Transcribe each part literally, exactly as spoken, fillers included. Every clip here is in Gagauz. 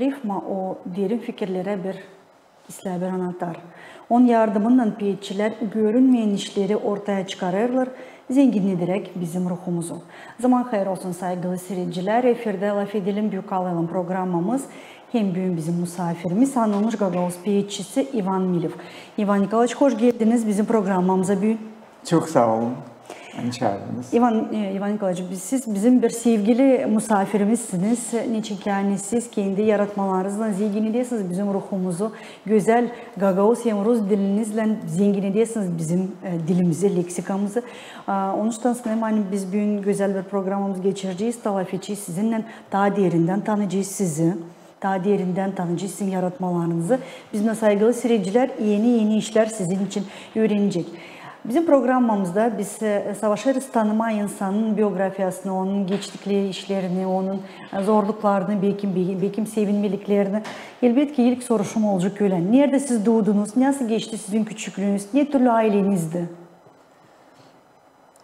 Rifma o derin fikirlerä bir islää bir anahtar. Onun yardımınnan peetçilär görünmeyän işleri ortaya çıkarêrlar, zenginnederäk bizim ruhumuzu. Zaman hayır olsun, saygılı siiredicilär, efirdä "Lafedelim" büük alaylan programamız. Hem büün bizim musaafirimiz, anılmış gagauz peetçisi İvan Milev. İvan Nikolaeviç, hoş geldiniz bizim programamıza büün. Çok saa olun, ani çaardınız. İvan, e, İvan Nikolaeviç, biz, siz bizim bir sevgili musaafirimizsiniz. Neçin ki, ani siz kendi yaratmalarınızlan zenginnedesiniz bizim ruhumuzu, gözäl gagauz hem rus dilinizdän zenginnedesiniz bizim, e, dilimizi, leksikamızı. A, onuştan sän, ani biz büün gözäl bir programamız geçirecez, da lafedecez sizinnän, taa derindän tanıyacez sizi. Taa derindän tanıyacez sizin yaratmalarınızı. Biz dä, saygılı siiredicilär, eni-eni işlär sizin için üürenecek. Bizim programamızda biz, e, savaşêrız tanımaa insanın biografiyasını, onun geçtikleri işlerini, onun, e, zorluklarını, bekim, be-, bekim sevinmeliklerini. Elbetki, ilk soruşum olacek ölä: neredä siz duudunuz, nasıl geçti sizin küçüklüünüz, ne türlü aylenizdi?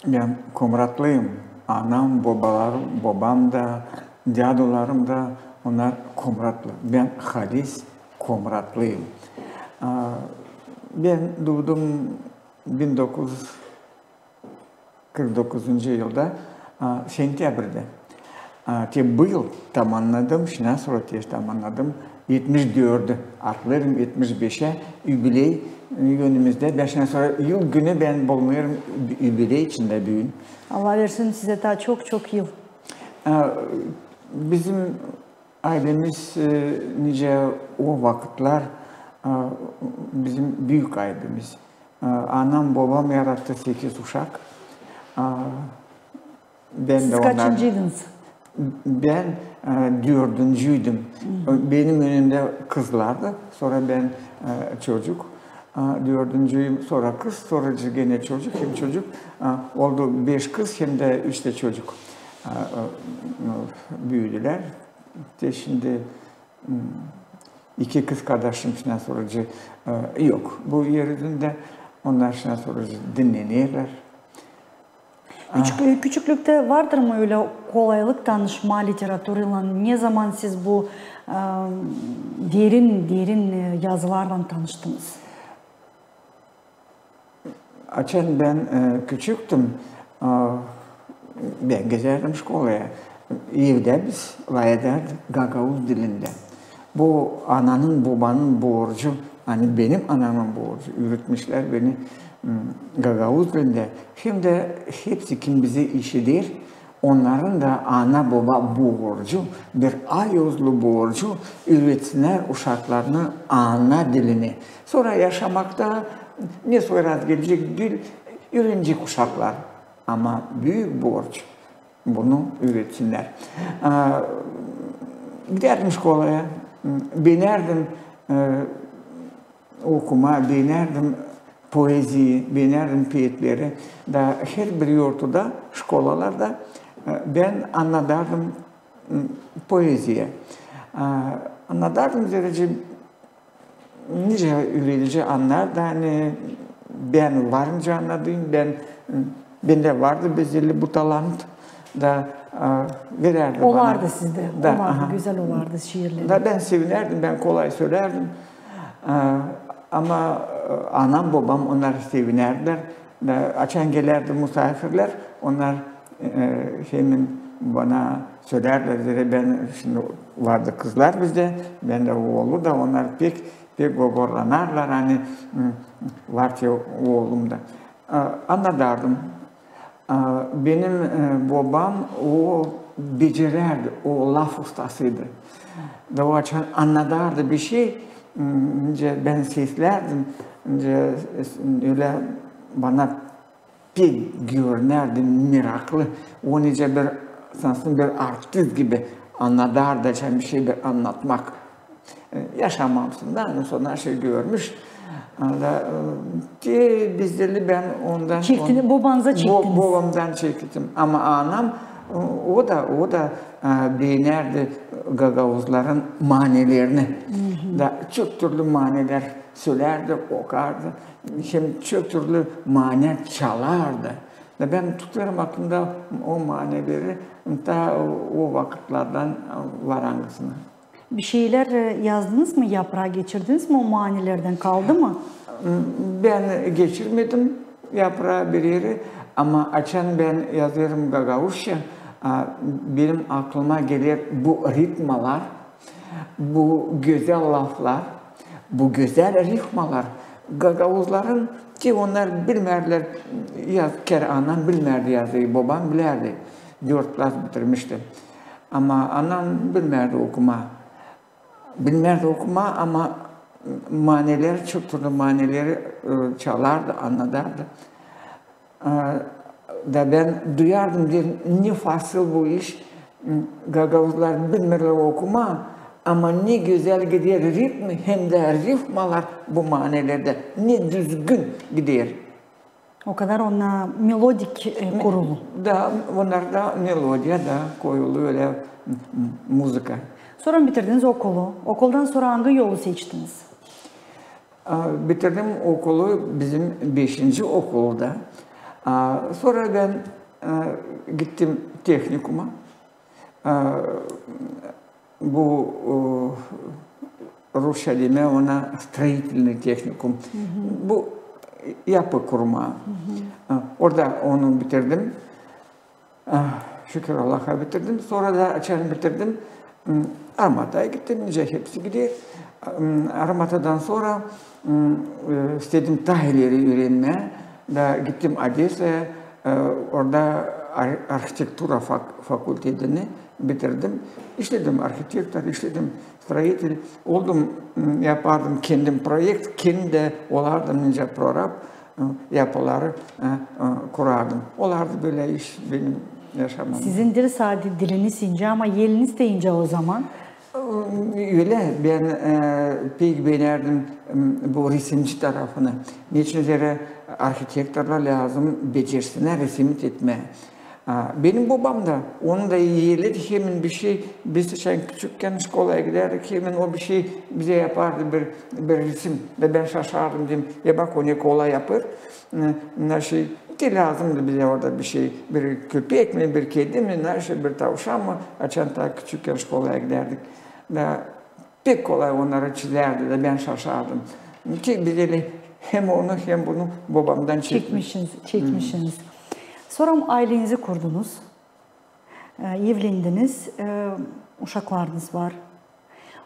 Bän komratlıyım. Anam, bobalarım, bobam da, dädularım da, onnar komratlı. Bän halis komratlıyım. A, bän duudum bin dokuz üz kırk dokuzuncu yılda, a, sentebrdä. A, te bu yıl tamannadım, şindän sora te tamannadım etmiş dördü. Atlêêrım etmiş beşä, yubiley, e, önümizdä. Bän şindän sora yıl günü bän bulunêrım yubiley içindä büün. Allah versin sizä taa çok-çok yıl. A, bizim aylemiz, e, nicä o vakıtlar, a, bizim büük aylemiz. A, anam, bobam yarattı sekiz uşak. A, Bän dä onnar... Siz kaçıncıydınız? Bän, e, dördüncüydüm. Benim önümdä kızlardı, sora bän, e, çocuk. A, dördüncüyüm, sora kız, sora genä çocuk, hem çocuk. A, oldu beş kız, hem dä üç dä çocuk. A, e, büüdülär. Te şindi, m, iki kız kardaşım şindän sora, e, yok bu er üzündä. Onnar şindän sora dinnenerlär. Küçük-, küçüklüktä vardır mı ölä kolaylık tanışmaa literaturaylan? Ne zaman siz bu, e, derin, derin, e, yazılarlan tanıştınız? Açan bän, e, küçüktüm, e, bän gezärdim şkolaya. Evdä biz lafedärdik gagauz dilindä. Bu ananın, bobanın borcu, ani benim anamın borcu, üüretmişlär beni, m, gagauz dilindä. Hem dä hepsi, kim bizi işider, onnarın da ana-boba borcu, bir ayozlu borcu, üüretsinnär uşaklarını ana dilinä. Sora yaşamakta ne soy raz gelecek dil, üürenecek uşaklar. Ama büük borc, bunu üüretsinnär. A, gidärdim şkolaya, beenärdim, e, okumaa, beenärdim poeziyayı, beenärdim peetleri. Da herbir yortuda, şkolalarda, e, bän annadardım, m, poeziya. A, annadardım, zerä nicä üüredici annar da, ani bän varınca annadayım, bän, bendä vardı bezelli bu talant da, a, verärdi bana. Olardı sizdä, da, olardı, aha, gözäl olardı şiirleri. Da bän sevinärdim, bän kolay sölärdim. A, ama, e, anam, bobam, onnar sevinärdilär. Da açan gelärdi musaafirlär, onnar, e, hemen bana sölärdilär, zerä bän, şindi vardı kızlar bizdä, bendä oolu da, onnar pek, pek gogorlanardılar, ani, m, var te oolum da. A, annadardım. A, benim, e, bobam, o becerärdi, o laf ustasıydı. Da o açan annadardı bir şey, m, nicä bän seslärdim, nicä, e, ölä bana pek görünärdi meraklı. O nicä bir, sansın bir artist gibi annadardı, açan bir şey bir annatmak. E, yaşamamsın da, ani sora şey görmüş. Da, e, te bezelli bän ondan... Çektiniz, on-, bobanıza bo-, çektiniz. Bobamdan çektim. Ama anam, e, o da, o da, e, beenärdi gagauzların manilerini. Da çok türlü maniler sölärdi, okardı. Hem çok türlü mani çalardı. Da bän tutêrım aklımda o manileri, ta o, o vakıtlardan var angısını. Bir şeylär e, yazdınız mı yapraa, geçirdiniz mi o manelerdän, kaldı mı? Bän geçirmedim yapraa bir erä, ama açan bän yazêrım gagauzça, benim aklıma geler bu ritmalar, bu gözäl laflar, bu gözäl rifmalar. Gagauzların ki onnar bilmärdilär, yaz, kerä annam bilmärdi yazıyı, bobam bilärdi, dört klass bitirmişti. Ama annam bilmärdi okumaa. Bilmärdi okumaa, ama manelär, çok türlü maneleri e, çalardı, annadardı. E, Da bän duyardım, deerim, ne fasıl bu iş, gagauzlar bilmeerlär okumaa, ama ne gözäl gider ritm hem dä rifmalar bu manelerdä, ne düzgün gider. O kadar onnar melodik e, kurulu. Da, onnarda melodiya da koyulu ölä muzıka. Sora bitirdiniz okulu. Okuldan sora angı yolu seçtiniz? Bitirdim okulu bizim beşinci okulda. Sora bän gittim tehnikuma. Bu rusça demää ona строительный техникум. Bu yapı kurmaa. Orada onu bitirdim. Şükür Allaha, bitirdim. Sora da açan bitirdim, Armataya gittim, nicä hepsi gider. Armatadan sora istedim taa ileri üürenmää. Da gittim Odesaya, orada arhitektura fakultetini bitirdim. İşledim arhitektor, işledim строитель. Oldum, yapardım kendim proekt, kendim dä olardım nicä prorab, yapıları kurardım. Olardı bölä iş benim yaşamamda. Sizin diil sade diliniz incä, ama eliniz dä incä o zaman. Ölä, bän pek beenärdim bu resimci tarafını. Neçin zerä arhitektorlar lääzım becersinnär resim etmää. Benim bobam da, onu da eyledi, hemen bir şey, biz açan küçükkän şkolaya gidärdik, hemen o bir şey bizä yapardı, bir resim. Da bän şaşardım, deerim, e bak, o ne kolay yapêr. Naşey, te lääzımdı bizä orada bir şey, bir köpek mi, bir kedi mi, naşey, bir tavşan mı, açan taa küçükkän şkolaya gidärdik. Da pek kolay onnarı çizärdi da bän şaşardım. Ki biz ölä hem onu, hem bunu bobamdan çekmişiz. Çekmişiniz. Sora aylenizi kurdunuz, evlendiniz, uşaklarınız var.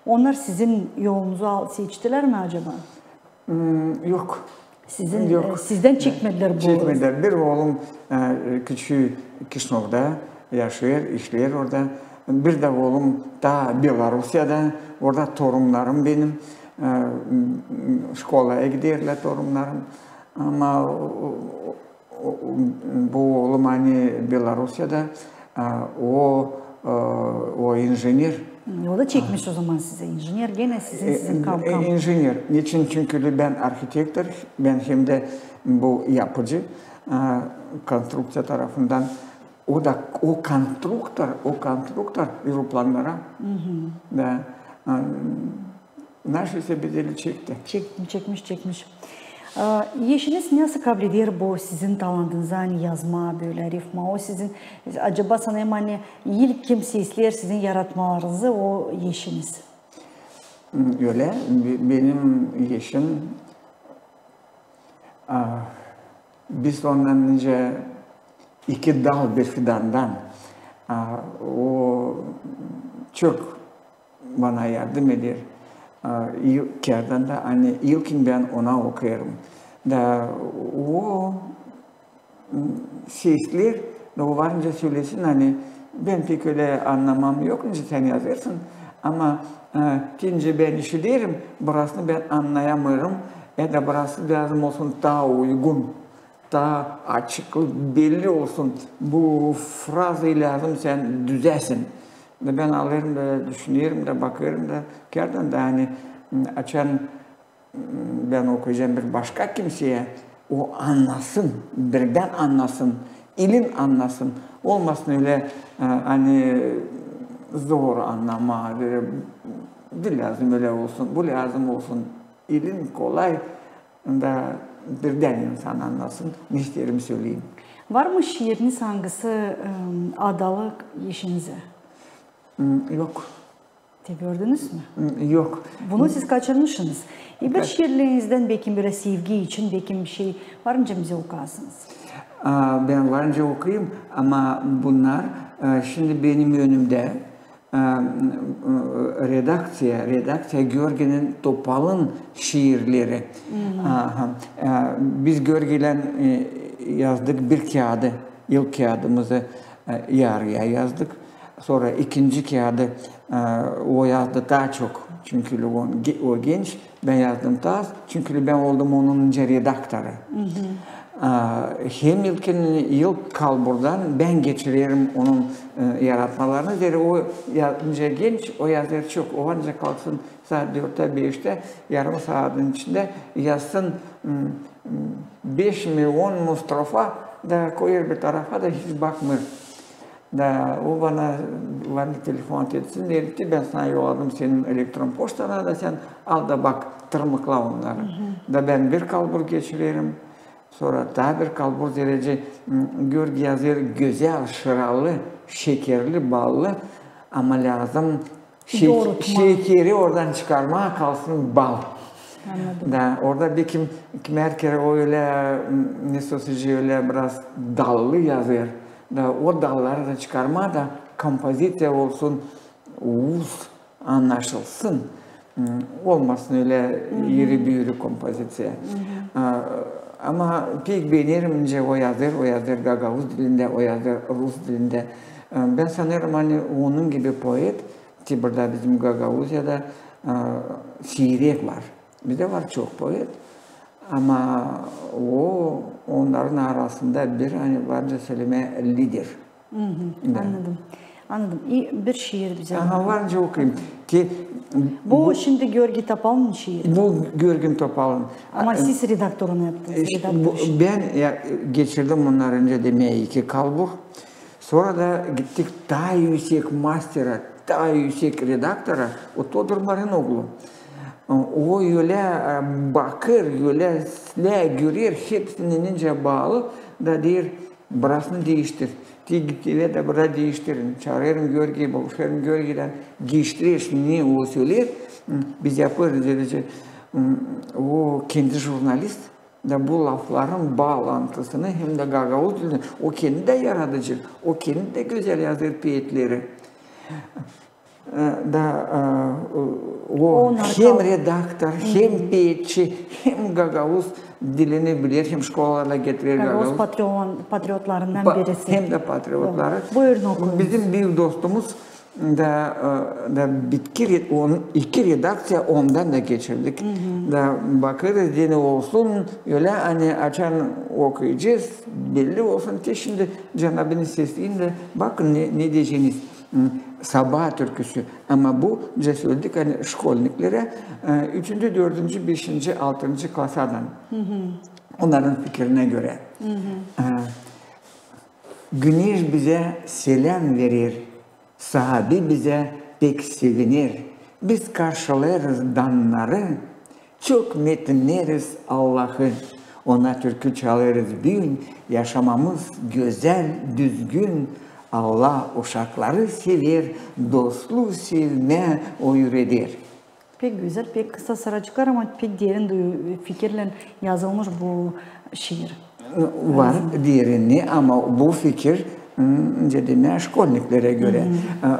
Onnar sizin yolunuzu seçtilär mi acaba? Yok. Sizin, sizdän çekmedilär bu? Çekmedilär. Bir oolum küçüü Kişinövda yaşêêr, işleer orada. Bir dä oolum taa Belorusiyada, orada torunnarım benim, şkolaya giderlär torunnarım. Ama bu oolum, ani Belorusiyada, o, o injener. O da çekmiş o zaman sizä injener, genä sizin, sizin kam-kam. İnjener. Neçin? Çünkü bän arhitektor, bän hem dä bu yapıcı, konstrukţiya tarafından. O da, o konstruktor, o konstruktor aeroplannara. Da, naşey sä bizi ölä çekti. Çekmiş, çekmiş. Eşiniz nasıl kableder bu sizin talantınızı, ani yazmaa bölä rifma? O sizin, acaba sanêrım, ani ilk kim sesleer sizin yaratmalarınızı, o eşiniz. Ölä, benim eşim, biz ondan nicä iki dal bir fidandan. O çok bana yardım eder. Kerdän dä, ani ilkin bän ona okuyêrım. Da o sesleer, da o var nicä sölesin, ani bän pek ölä annamam yok, nicä sän yazêrsın, ama te nicä bän işiderim, burasını bän annayamêêrım, ya da burası lääzım olsun taa uygun, taa açıklı, belli olsun, bu frazayı lääzım sän düzäsin. Da bän alêrım da düşünerim da bakêrım da kerdän dä, ani açan bän okuyacam bir başka kimseyä, o annasın, birdän annasın, ilin annasın. Olmasın ölä, ani zor annamaa, diil lääzım ölä olsun, bu lääzım olsun, ilin kolay da birdän insan annasın, ne isteerim söleyim. Var mı şiiriniz, angısı adalı eşinizä? Yok. Gördünüz mü? Yok. Bunu siz kaçırmışsınız. E, bir şiirleriňizdän, bekim, bölä sevgi için, bekim, bir şey var nicä bizä okuyasınız? A, bän var nicä okuyum, ama bunnar, e, şindi benim önümdä, e, redakţiya, redakţiya Görginin Topalın şiirleri. Aha. E, biz Görgiylän, e, yazdık bir kiyaadı, ilk kiyadımızı, e, yarıya yazdık. Sora ikinci kiyadı, e, o yazdı taa çok, çünkü o, o genç, bän yazdım taa az, çünkü bän oldum onun nicä redaktorı. A, hem ilkin, ilk kalburdan bän geçirerim onun, e, yaratmalarını, zerä o ya-, nicä genç, o yazêr çok, o var nicä kalksın saat dörttä, beştä, yarım saadın içindä yazsın, m, m, beş mi, on mu strofa, da koyêr bir tarafa, da hiç bakmêêr. Da o bana var nicä telefon etsin, deer ki, bän sana yolladım senin elektron poştana, da sän al da bak, tırmıkla onnarı. Da bän bir kalbur geçirerim, sora taa bir kalbur, zerä, m, Görgi yazêr gözäl, şıralı, şekerli, ballı, ama lääzım şek-, şekeri oradan çıkarmaa, kalsın bal. Annadım. Da orada bekim kimär kerä o ölä, m, ne sözü ölä biraz dallı yazêr. Da o dalları da çıkarmaa da kompoziţiya olsun, uuz annaşılsın. M, olmasın ölä iri-büürü kompoziţiya. A, ama pek beenerim nicä o yazêr, o yazêr gagauz dilindä, o yazêr rus dilindä. E, bän sanêrım, ani onun gibi poet, te burada bizim Gagauziyada, e, siirek var. Bizdä var çok poet, ama o, onnarın arasında bir, ani var nicä sölemää, lider. Da. Annadım. Annadım. İ, bir şiir bizä. Aha, var nicä okuyum. Te, bu şindi Görgi Topalın şiiri. Bu Görgi Topalın. Ama siz redaktorunu yaptınız. E, bu, bän ya, geçirdim onnarı nicä demää iki kalbur. Sora da gittik taa üüsek mastera, taa üüsek redaktora, o Todur Marinoglu. O ölä, e, bakêr, ölä, lää, görer hepsini nicä baalı, da deer, burasını diiştir. Te git evä da bura diiştirin. Çaarêrım Görgiyi, buluşêrım Görgiylän, diiştirer, ne o söleer, biz yapêrız, deyecek. O kendi jurnalist, da bu lafların baalantısını hem dä gagauz dilini, o kendi dä yaradıcı, o kendi dä gözäl yazêr peetleri. E, da, e, o hem redaktor, hem peetçi, hem gagauz dilini biler, hem şkolalarda getirer gagauz. Gagauz patriotlarından birisi. Hem dä patriotları. Buyurun, okuyun. Bizim büük dostumuz da, e, da bitki re-, on, iki redakţiya ondan da geçirdik. Da bakêrız, deyni olsun, ölä, ani açan okuyacez, belli olsun. Te şindi canabını sesleyim da bakın ne, ne deyeceniz. Sabaa türküsü. Ama bu, nicä söledik, ani şkolniklerä, e, üçüncü, dördüncü, beşinci, altıncı klasadan. Onnarın fikirinä görä. E, güneş bizä selâm verer, saabi bizä pek seviner. Biz karşılêêrız dannarı, çok metinneriz Allahı. Ona türkü çalêrız büün, yaşamamız gözäl, düzgün. Allah uşakları sever, dostluu sevmää o üüreder. Pek gözäl, pek kısa sıra çıkar, ama pek derin duyu-, fikirlän yazılmış bu şiir. Var derinni, ama bu fikir, m, nicä demää, şkolniklerä görä. E, m,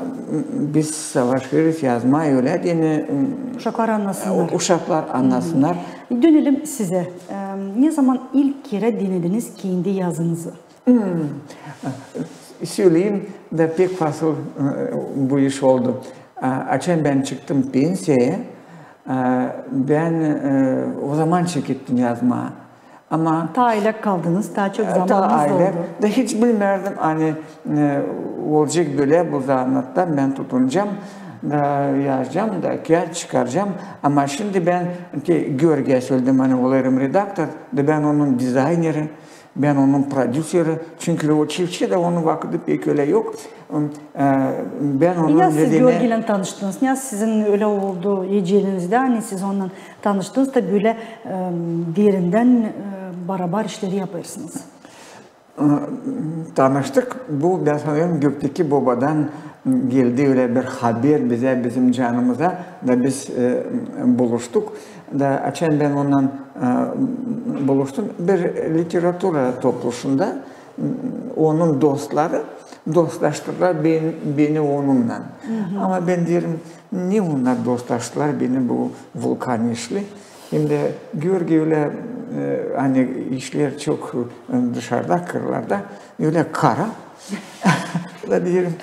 biz savaşêrız yazmaa ölä, deyni, m, uşaklar annasınnar. Uşaklar annasınnar. Dönelim sizä. E, ne zaman ilk kerä dinediniz kendi yazınızı? Söleyim da, pek fasıl, e, bu iş oldu. A, açan bän çıktım pensiyaya, e, bän, e, o zaman çekettim yazmaa. Ama taa aylak kaldınız, taa çok zamanınız oldu. Da hiç bilmärdim, ani, e, olacek bölä bu zanaattan bän tutunacam, da yazacam, da kiyaat çıkaracam. Ama şindi bän te Görgiyä söledim, ani olêrım redaktor, da bän onun dizayneri, bän onun prodüseri, çünkü o çiftçi da, onun vakıdı pek ölä yok. E, bän onun... Ne zaman siz Görgiylän tanıştınız? Ne zaman sizin ölä oldu ecelinizdä, ani siz onunnan tanıştınız da bölä, e, derindän, e, barabar işleri yapêrsınız? E, tanıştık, bu, bän sanêrım, Gökteki Bobadan geldi ölä bir haber bizä, bizim canımıza, da biz, e, buluştuk. Da açan bän onunnan, e, buluştum, bir literatura topluşunda, m, onun dostları dostlaştırdılar beni, beni onunnan. Ama bän deerim, ne onnar dostlaştılar beni bu Vulkan işli? Hem dä Georgiy ölä, e, ani işlär çok, e, dışarda, kırlarda, ölä kara. Da deerim,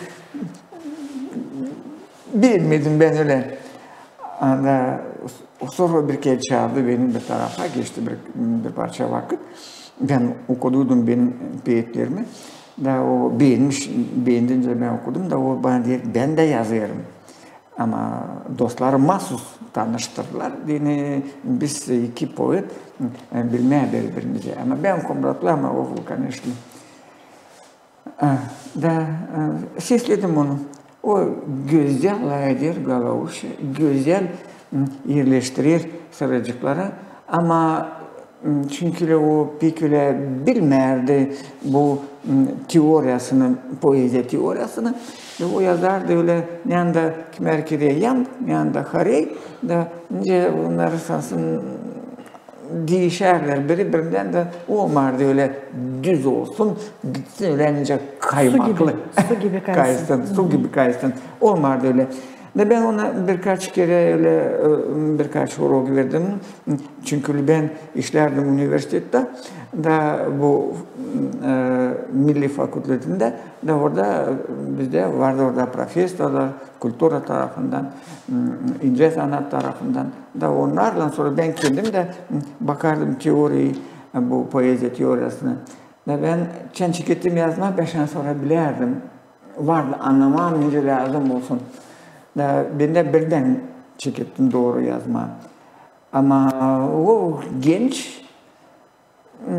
beemedim bän ölä. Anda sora bir kerä çaardı beni bir tarafa, geçti bir, bir parça vakıt. Bän okuduydum benim peetlerimi. Da o beenmiş, beendincä bän okudum, da o bana deer, bän dä yazêrım. Ama dostları maasuz tanıştırdılar beni, biz iki poet, e, bilmää biri-birimizi. Ama bän Komratlı, ama o Vulkan işli. E, da, e, sesledim onu. O gözäl lafeder gagauzça, gözäl, m, erleştirer sıracıkları. Ama, m, çünkü o pek ölä bilmärdi bu, m, teoriyasını, poeziya teoriyasını. Da o yazardı ölä, ne anda kimär kerä yam, ne anda harey, da nicä onnar sansın diişärlär biri-birindän, da olmardı ölä düz olsun, gitsin ölä nicä kaymaklı. Su gibi, su gibi kaysın. Kaysın, su gibi kaysın. Olmardı ölä. Da bän ona birkaç kerä ölä, e, birkaç urok verdim. Çünkü bän işlärdim universitettä, da bu, e, milli fakultetindä, da orada bizdä vardı orada professorlar, kultura tarafından, m, incä sanat tarafından. Da onnarlan sora bän kendim dä, m, bakardım teoriyayı, e, bu poeziya teoriyasını. Da bän çan çekettim yazmaa, bän şansora bilärdim. Vardı, annamam nicä lääzım olsun. Da bän dä birdän çekettim dooru yazmaa. Ama o genç, m,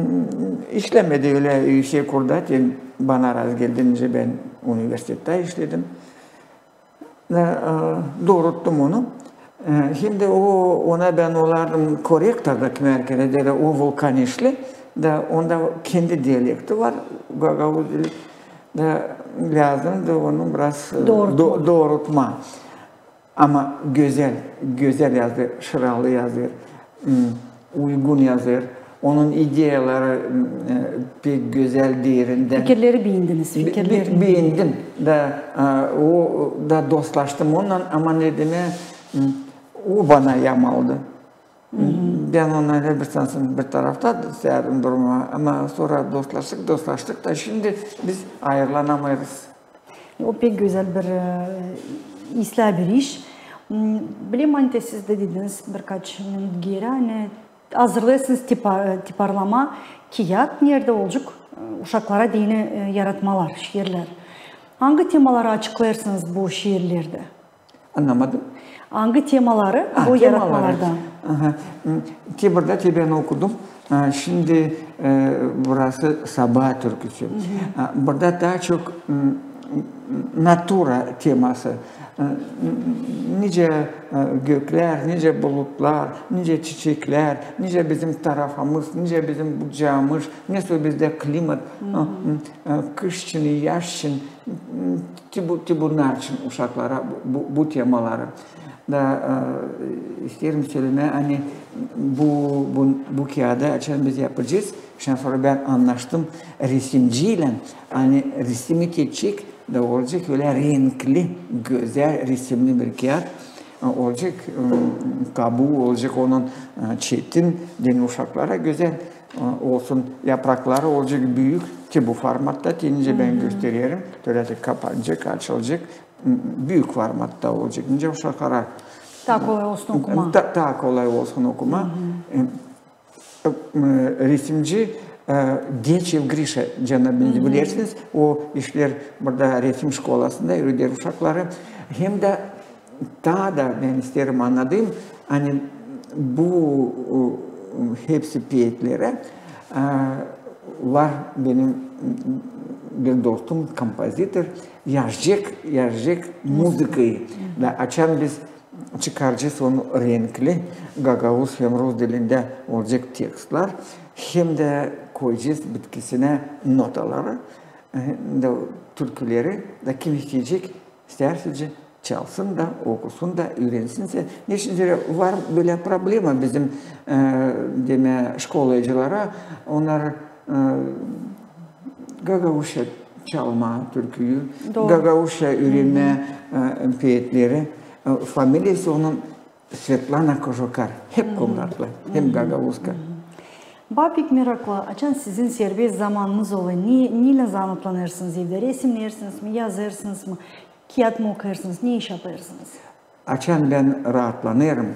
işlemedi ölä üüsek orada, te bana razgeldi, nicä bän universitettä işledim. Da, e, dooruttum onu. E, hem dä o, ona bän olardım korektor da kimär kerä, deer, o Vulkan işli, da onda kendi dialekti var, gagauz dili. Da lääzımdı onu biraz, e, doorutmaa. Ama gözäl, gözäl yazêr, şıralı yazêr, m, uygun yazêr. Onun ideyaları, m, e, pek gözäl, derindän. Fikirleri beendiniz, fikirleri. Beendim da, e, o, da dostlaştım onunnan, ama ne demää, m, o bana yam aldı. Bän onu ölä bir sansın bir tarafta särdim durmaa, ama sora dostlaştık, dostlaştık da şindi biz ayırlanamêêrız. O pek gözäl bir, e, islää bir iş. M, bilerim, ani te siz dä dediniz birkaç minut geeri, ani hazırlêêrsınız tipa-, tiparlamaa kiyat, neredä olacek, e, uşaklara deyni, e, yaratmalar, şiirlär. Angı temaları açıklêêrsınız bu şiirlerdä? Annamadım. Angı temaları bu yaratmalarda? Aha. M, te burada te bän okudum. A, şindi, e, burası Sabaa türküsü. A, burada taa çok, m, natura teması. E, n-, nicä, e, göklär, nicä bulutlar, nicä çiçeklär, nicä bizim tarafamız, nicä bizim bucaamız, nesoy bizdä klimat, a, m, e, kış için, yaz için, m, te bu, te bunnar için uşaklara bu, bu, bu temaları. Da, e, isteerim sölemää, ani bu, bu, bu kiyadı açan biz yapacez, şindi sora bän annaştım resimciylän, ani resim edecek da olacek ölä renkli, gözäl resimli bir kiyat. E, olacek, m, kabuu olacek onun, e, çetin, deyni uşaklara gözäl, e, olsun, yaprakları olacek büük, te bu formatta, te nicä bän göstererim, tölä te kapanacek, açılacek. Büük formatta olacek. Nicä uşaklara taa kolay olsun okumaa. Ta-, taa kolay olsun okumaa. E, e, resimci, e, Deçev Grişa, canına bilersiniz, o işleer burada resim şkolasında, üüreder uşakları. Hem dä taa da bän isteerim annadayım, ani bu, e, hepsi peetleri, e, var benim bir dostum, kompozitor, yazacek, yazacek muzıkayı. Da açan biz çıkaracez onu renkli, gagauz hem rus dilindä olacek tekstlär, hem dä koyacez bitkisinä notaları, e, da türküleri, da kim isteyecek, İstärsincä çalsın da, okusun da, üürensin sä. Neçin zerä var bölä problema bizim, e, demää, şkolacılara, onnar, e, gagauzça çalmaa türküyü, gagauzça üürenmää, e, peetleri. E, familiyası onun Svetlana Kožukar, hep komratlı, hem gagauzka. Bana pek meraklı, açan sizin serbest zamanınız olêr, ne, neylän zanaatlanêrsınız evdä? Resimneersiniz mi, yazêrsınız mı, kiyat mı okêrsınız, ne iş yapêrsınız? Açan bän raatlanêrım,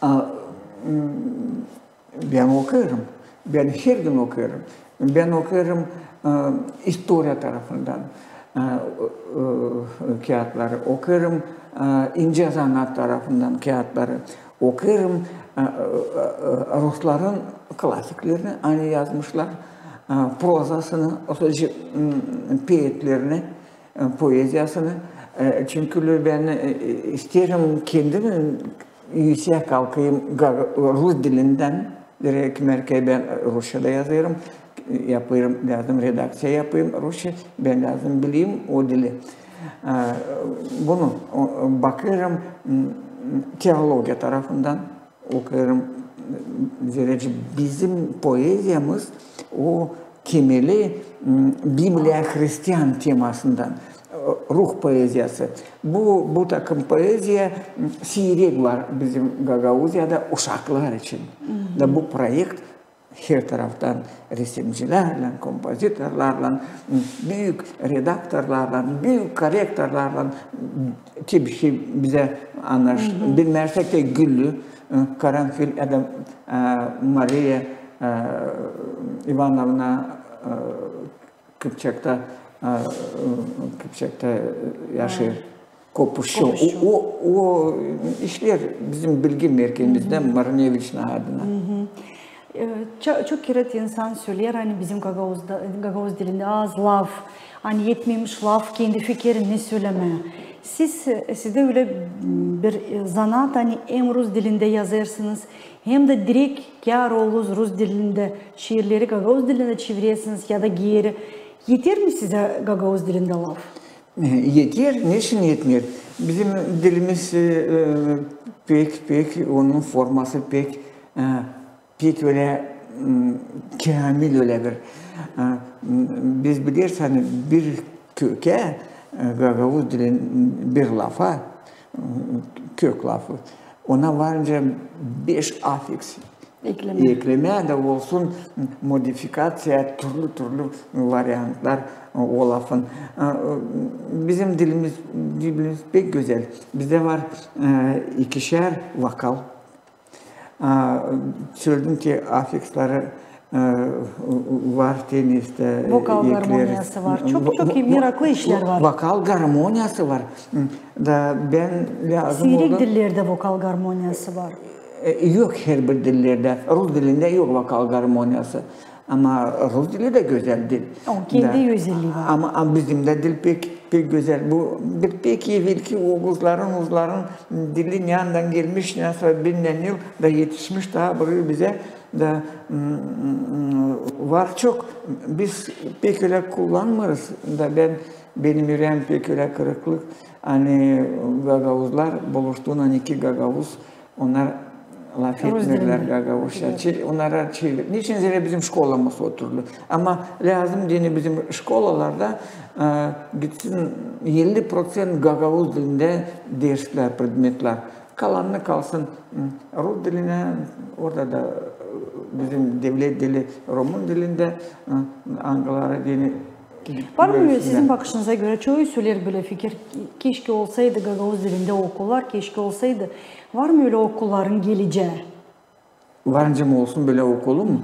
a, m, bän okêrım, bän her gün okêrım. Bän okêrım, e, istoriya tarafından, e, e, kiyatları, okêrım, e, incä zanaat tarafından kiyatları, okêrım, e, e, e, rusların klasiklerini, ani yazmışlar, e, prozasını, o sözü, m, peetlerini, e, poeziyasını. E, çünkü bän, e, e, isteerim kendim üüsää kalkayım ga-, rus dilindän. Direkt, märkey, bän rusça da yazêrım, yapêrım, lääzım redakţiya yapayım rusça, bän lääzım bileyim o dili. E, bunu, o, bakêrım, m, teologiya tarafından, okêrım, zerä bizim poeziyamız, o temeli, m, Bibliya hristian temasından, e, ruh poeziyası. Bu, bu takım poeziya, m, siirek var bizim Gagauziyada uşaklar için. Da bu proekt her taraftan resimcilärlän, kompozitorlarlan, büük redaktorlarlan, büük korrektorlarlan, tepişi bizä annaş, bilmärsek tä Güllü, e, Karanfil ya da, e, Mariya, e, İvanovna, e, Kıpçakta, e, Kıpçakta yaşêêr. Kopuşçu. Kopuşçu. O, o, o işleer bizim bilgi merkezimizdä Marıneviçin adına. E, ço-, çok kerä insan söleer, ani bizim gagauzda, gagauz dilindä az laf, ani etmemiş laf kendi fikirini sölemää. Siz, e, sizdä ölä bir, e, zanaat, ani hem rus dilindä yazêrsınız, hem dä direkt kär olêr rus dilindä şiirleri gagauz dilindä çevirersiniz ya da geeri. Eter mi sizä gagauz dilindä laf? E, eter, neçin etmeer? Bizim dilimiz, e, e, pek, pek, onun forması pek, e, pek ölä, m, käämil ölä bir. E, m, biz bileriz, ani bir kökä, e, gagauz dilin bir lafa, m, kök lafı, ona varınca beş afiks eklemää. Eklemää da olsun modifikaţiya, türlü-türlü variantlar o lafın. Bizim dilimiz, dilimiz pek gözäl. Bizdä var, e, ikişär vokal. A, söledim ki, afiksları, e, var tenisttä. Vokal garmoniyası var. Çok, çok meraklı işlär var. Vokal garmoniyası var. Da bän lääzım... Siirek dillerdä vokal garmoniyası var. E, yok herbir dillerdä. Rus dilindä yok vokal garmoniyası. Ama rus dili dä gözäl dil. Onun kendi özellii var. Ama, ama bizim dä dil pek, pek gözäl. Bu bir pek evelki oguzların, rusların dili, neredän gelmiş, nasıl bilmem ne, da etişmiş taa burayı bizä. Da, m, m, var çok, biz pek ölä kullanmêêrız. Da bän, benim üreem pek ölä kırıklık. Ani gagauzlar buluştuuna, ani iki gagauz, onnar lafetmeerlär gagauzça. Onnara çevir. Neçin zerä bizim şkolamız oturdu. Ama lääzım deyni bizim şkolalarda, e, gitsin elli proţent gagauz dilindä derslär, predmetlär. Kalanı kalsın, m, rus dilinä, orada da, e, bizim devlet dili rumun dilindä, e, angıları deyni Var mı sizin bakışınıza görä, çoyu söleer bölä fikir, keşke olsaydı gagauz dilindä okullar, keşke olsaydı. Var mı ölä okulların gelecää? Varınca mı olsun bölä okulun?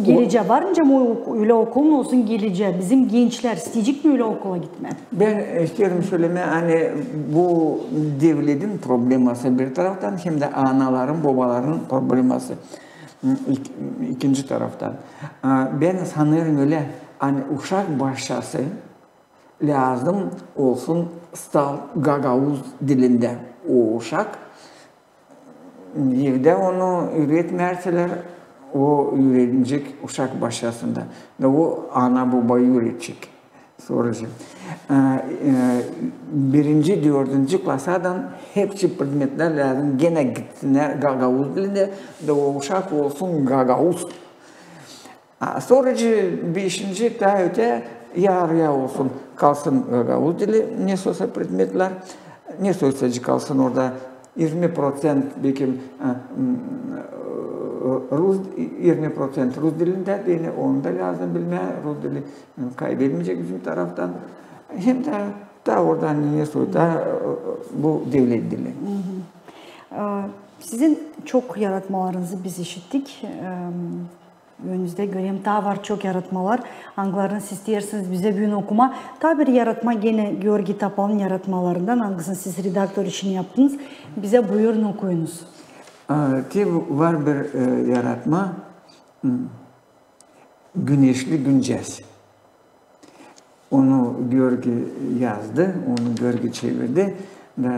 Gelecää, varınca mı o-, ölä okulun olsun gelecää? Bizim gençlär isteyecek mi ölä okula gitmää? Bän isteerim sölemää, ani bu devletin probleması bir taraftan, hem dä anaların, bobaların probleması. İk-, ikinci taraftan. A, bän sanêrım ölä, ani uşak başçası lääzım olsun stal gagauz dilindä. O uşak, evdä onu üüretmärselär, o üürenecek uşak başçasında. Da o ana-bobayı üüredecek. Soracı. E, e, birinci, dördüncü klasadan hepsi predmetlär lääzım genä gitsinnär gagauz dilindä, da o uşak olsun gagauz. A soracı beşinci, taa ötää, yarı-yarı olsun, kalsın gagauz dili, nesoysa predmetlär, nesoysa kalsın orada irmi proţent, bekim, e, m, rus, irmi proţent rus dilindä, deyni onu da lääzım bilmää, rus dili, m, kaybetmeyecek bizim taraftan. Hem dä taa oradan nesoy, taa, e, bu devlet dili. E, sizin çok yaratmalarınızı biz işittik. E, önünüzdä göreyim, taa var çok yaratmalar, angılarını siz isteersiniz bizä büün okumaa. Taa bir yaratma genä Georgiy Topalın yaratmalarından, angısını siz redaktor işini yaptınız. Bizä buyurun okuyunuz. A, te var bir, e, yaratma, m, Güneşli güncääz. Onu Georgiy yazdı, onu Georgiy çevirdi. Da,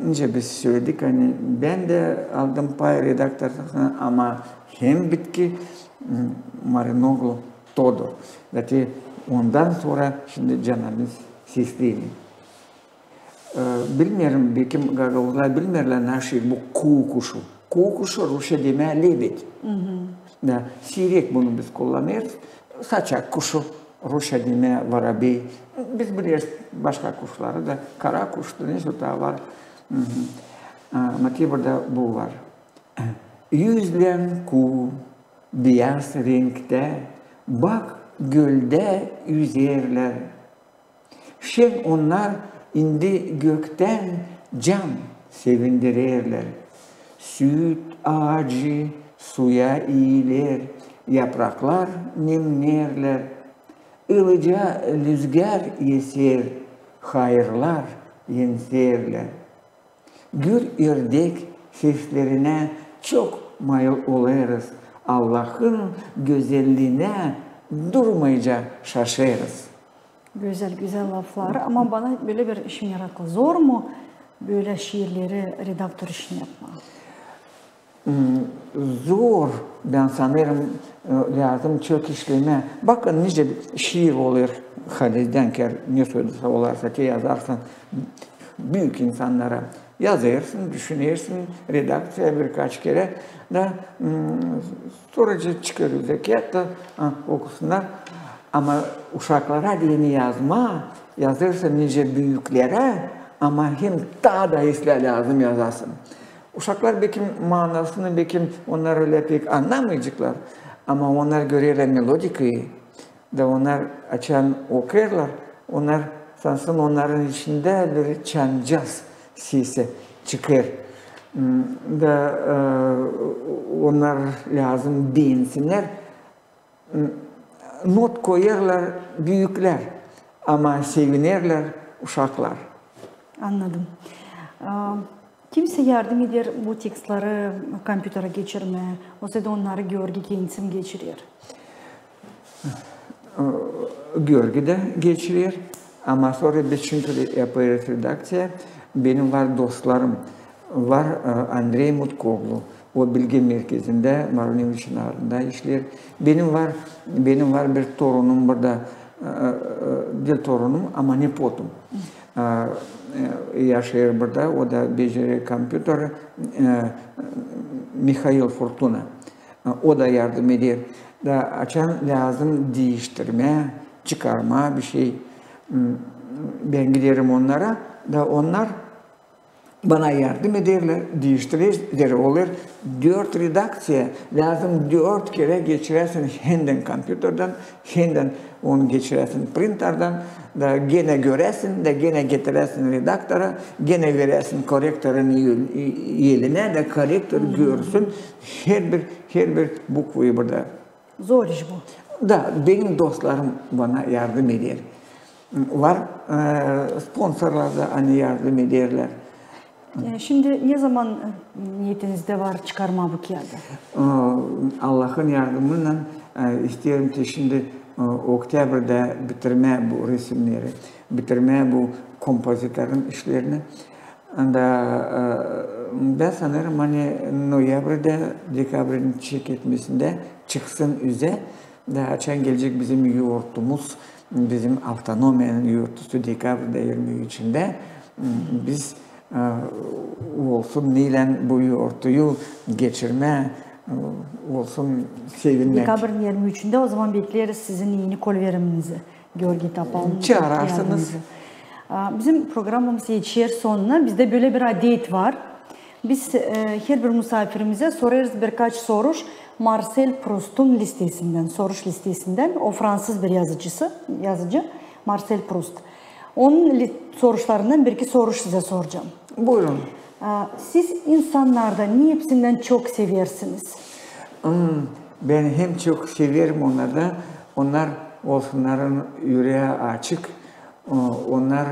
nicä biz söledik, ani bän dä aldım pay redaktorluktan, ama hem bitki, m, Marinoglu Todor. Da te ondan sora şindi canımız sesleer. E, bilmeerim, bekim gagauzlar bilmeerlär, naşey bu kuu kuşu. Kuu kuşu rusça demää lebed. Da, siirek bunu biz kullanêrız. Saçak kuşu, rusça demää vorobey. Biz bileriz başka kuşları da, kara kuş da, nesoy taa var. Ama te burada bu var. Üzlän kuu, biyaz renktä, bak, göldä üzerlär. Şen onnar indi göktän can sevindirerlär. Süüt aacı suya iiler, yapraklar nemnerlär. Ilıca lüzgär eser, hayırlar enserlär. Gür ördek seslerinä çok mayıl olêrız, Allahın gözelliinä durmayca şaşêrız. Gözäl, gözäl laflar. Ama bana bölä bir şey meraklı. Zor mu bölä şiirleri redaktor işini yapmaa? M, zor, bän sanêrım, e, lääzım çok işlemää. Bakın, nicä şiir olêr halizdän, ker nesoy da olarsa te yazarsan büük insannara. Yazêrsın, düşünersin, redakţiyaya birkaç kerä da, m, soracı çıkêr üzä kiyat da, a, okusunnar. Ama uşaklara deyni yazmaa, yazêrsın nicä büüklerä, ama hem taa da islää lääzım yazasın. Uşaklar bekim manasını, bekim onnar ölä pek annamayaceklar, ama onnar görerlär melodikayı, da onnar açan okuyêrlar, onnar sansın onnarın içindä bir çancaz sesi çıkêr. M, da, e, onnar lääzım beensinnär. M, not koyêrlar büüklär, ama sevinerlär uşaklar. Annadım. A, kimsä yardım eder bu tekstleri kompyuterä geçirmää, osa da onnarı Georgiy kendisi mi geçirer? E, Georgiy dä geçirer, ama sora biz çünkü yapêrız redakţiya, benim var dostlarım, var, e, Andrey Mutkoglu, o bilgi merkezindä, Marunin çınarında işleer. Benim var, benim var bir torunum burada, e, e, diil torunum, ama nepotum. E, e, yaşêêr burada, o da becerer kompyuter, e, Mihail Furtuna. E, o da yardım eder. Da açan lääzım diiştirmää, çıkarmaa bişey, m, bän giderim onnara, da onnar bana yardım ederlär, diiştirer, olêr dört redakţiya, lääzım dört kerä geçiräsin hendän kompyuterdän, hendän onu geçiräsin printerdan, da genä göräsin, da genä getiräsin redaktora, genä veräsin korektorun el-, elinä, da korektor görsün herbir, herbir bukvayı burada. Zor iş bu. Da, benim dostlarım bana yardım eder. Var, e, sponsorlar da, ani yardım ederlär. E, şindi ne zaman, e, niyetinizdä var çıkarmaa bu kiyadı? E, Allahın yardımınnan, e, isteerim te şindi, e, oktябрьdä bitirmää bu resimneri, bitirmää bu kompozitorun işlerini. Da, e, bän sanêrım, ani noyabrda, dekabrin çeketmesindä çıksın üzä, da açan gelecek bizim yortumuz, bizim avtonomiyanın yortusu dekabrda irmi üçündä, m, biz, e, olsun neylän bu yortuyu geçirmää, e, olsun sevinmäk. Dekabrın irmi üçündä o zaman bekleriz sizin eni kolveriminizi, Georgiy Topalnıkın. Çaararsanız. A, bizim programamız etişer sonuna. Bizdä bölä bir adet var. Biz, e, herbir musaafirimizä sorêrız birkaç soruş Marsel Prustun listesindän, soruş listesindän. O fransız bir yazıcısı, yazıcı Marsel Prust. Onun li-, soruşlarından bir-iki soruş sizä soracam. Buyurun. A, siz insannardan ne hepsindän çok seversiniz? Hmm, bän hem çok severim onnarı, onnar olsun, onnarın üreyi açık, o-, onnar,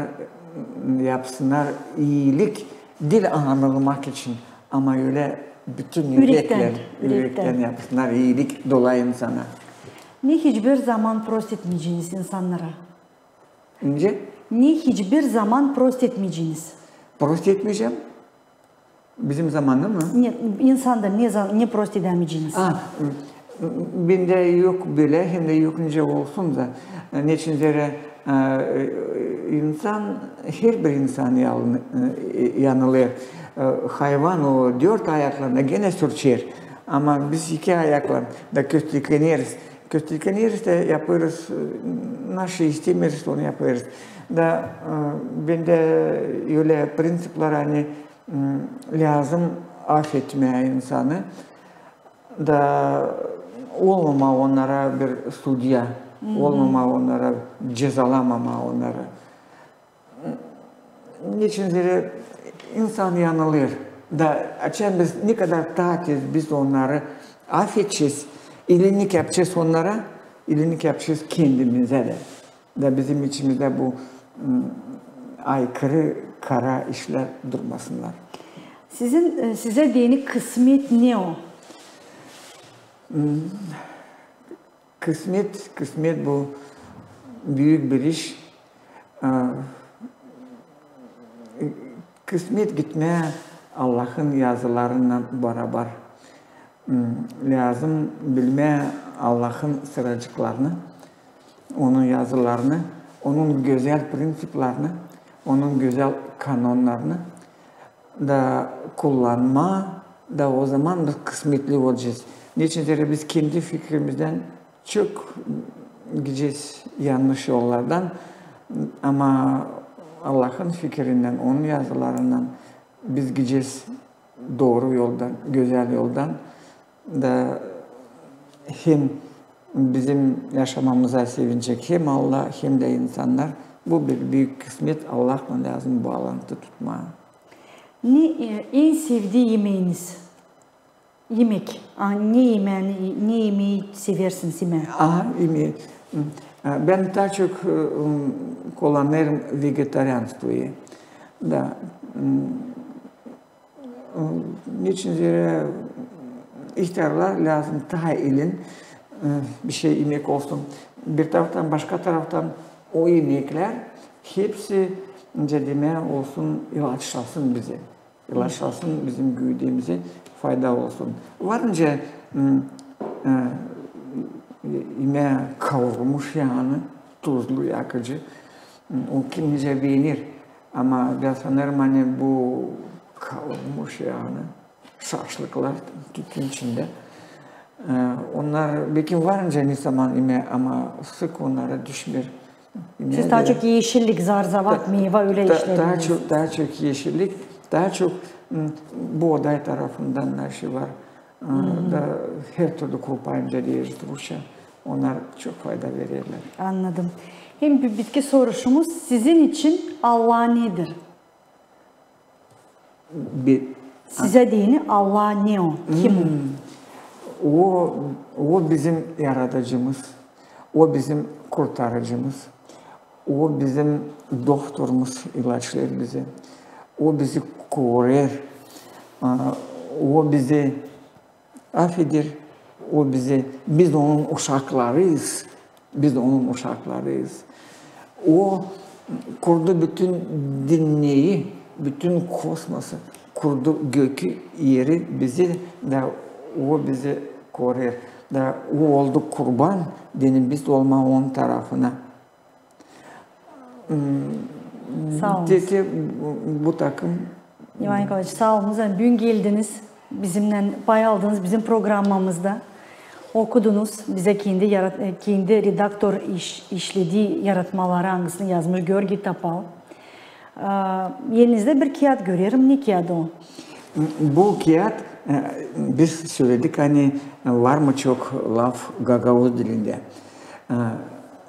m, yapsınnar iilik diil anılmak için, ama ölä bütün ürektän, ürektän, ürektän yapsınnar iilik dolayı insana. Ne hiçbir zaman prost etmeyeceniz insannara? Nicä? Ne hiçbir zaman prost etmeyeceniz? Prost etmeyecäm. Bizim zamanda mı? Ne, insanda ne za-, ne prost edämeyeceniz? A, m, m, bendä yok bölä, hem dä yok nicä olsun da. Neçin zerä, e, e, insan, herbir insan yalın-, e, yanılêr. E, hayvan o dört ayaklan genä sürçer, ama biz iki ayaklan da kösteklenieriz. Kösteklenieriz dä yapêrız, e, naşı istemeeriz, onu yapêrız. Da, e, bendä ölä prinţiplar, ani, m, lääzım afetmää insanı, da olmamaa onnara bir sudya, olmamaa onnara, cezalamamaa onnarı. Neçin zerä insan yanılêr. Da açan biz ne kadar taa tez biz onnarı afedecez, iilik yapacez onnara, iilik yapacez kendimizä dä. Da bizim içimizdä bu, m, aykırı kara işlär durmasınnar. Sizin, e, sizä deyni kısmet ne o? M, Kısmet, kısmet bu büük bir iş. A, kısmet gitmää Allahın yazılarınnan barabar. M, lääzım bilmää Allahın sıracıklarını, onun yazılarını, onun gözäl prinţiplarını, onun gözäl kanonnarını da kullanmaa, da o zaman biz kısmetli olacez. Neçin zerä biz kendi fikirimizdän çok gidecez yannış yollardan, ama Allahın fikirindän, onun yazılarından biz gidecez dooru yoldan, gözäl yoldan. Da hem bizim yaşamamıza sevinecek hem Allah, hem dä insannar. Bu bir büük kısmet, Allahlan lääzım baalantı tutmaa. Ne, e, en sevdii imeeniz? İmek. A, ne imeeni, ne imeyi seversiniz imää? Aha, imeyi. M, e, bän taa çok, e, m, kullanêrım vegetarianstvoyu. Da, m, e, neçin zerä ihtärlar lääzım taa ilin, e, bir şey imäk olsun. Bir taraftan, başka taraftan o imeklär hepsi, nicä demää, olsun, ilaçlasın bizi. İlaçlasın bizim güüdemizä, fayda olsun. Var nicä, m, e, imää kaurulmuş yaanı, tuzlu, yakıcı. M, o kim nicä beener. Ama bän sanêrım, ani bu kaurulmuş yaanı, şaşlıklar tütün içindä. E, onnar, bekim var nicä ne zaman imää, ama sık onnara düşmeer. Siz taa çok eşillik, zarzavat, meyva, ölä işlär. Taa çok, taa çok eşillik, taa çok, m, booday tarafından naşı var. A, da her türlü krupa, nicä deeriz rusça. Onnar çok fayda vererlär. Annadım. Hem bir bitki soruşumuz, sizin için Allah nedir? Sizä deyni Allah ne o? Kim o? O, o bizim yaradıcımız, o bizim kurtarıcımız, o bizim doktorumuz, ilaçlêêr bizi, o bizi koruêr, a, o bizi afeder, o bizi, biz onun uşaklarıyız. Biz onun uşaklarıyız. O kurdu bütün dünneyi, bütün kosmosu, kurdu gökü, eri bizi, da o bizi koruêr. Da o oldu kurban, deyni biz olmaa onun tarafına. Saa olun. Te, te bu, bu takım. İvan Nikolaeviç, saa olun, ani büün geldiniz, bizimnän pay aldınız bizim programamızda. Okudunuz bizä kendi yarat-, e, kendi redaktor iş-, işledii yaratmaları, angısını yazmış Georgiy Topal. Aa, elinizdä bir kiyat görerim. Ne kiyadı o? Bu kiyat, e, biz söledik, ani var mı çok laf gagauz dilindä.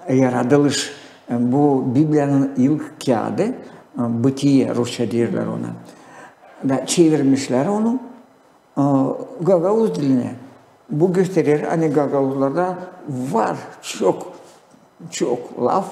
E, yaradılış, e, bu Bibliyanın ilk kiyadı, e, Bıtiye, rusça deerlär ona. Da çevirmişlär onu, e, gagauz dilinä. Bu gösterer, ani gagauzlarda var çok, çok laf,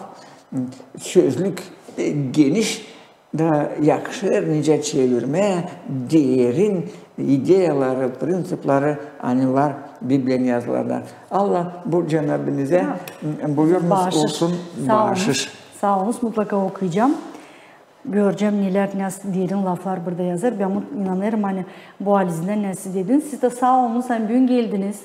sözlük, e, geniş, da yakışêr nicä çevirmää deerin ideyaları, prinţipleri, ani var Bibliyanın yazılarında. Allah bu cenabinizä, m, buyurmuş olsun, baaşış. Saa olun, mutlakaa okuyacam. Görecäm, nelär, nasıl deerin laflar burada yazêr. Bän mut-, inanêrım, ani bu halizdän nasıl dediniz. Siz dä saa olun, ani büün geldiniz.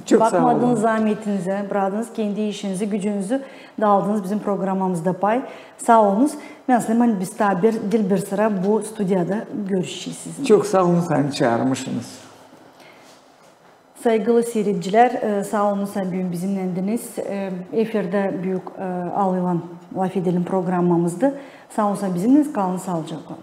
Çok saa olun. Bakmadınız zaametinizä, brakadınız kendi işinizi, gücünüzü da aldınız bizim programamızda pay. Saa olunuz. Bän sanêrım, ani biz taa bir, diil bir sıra bu studiyada görüşecez sizinnän. Çok saa olun, ani çaarmışınız. Saygılı siiredicilär, e, saa olun, ani büün bizimnändiniz. E, efirdä büük, e, Alıylan lafedelim programamızdı. Saa olun, ani bizimnändiniz, kalın saalıcaklan.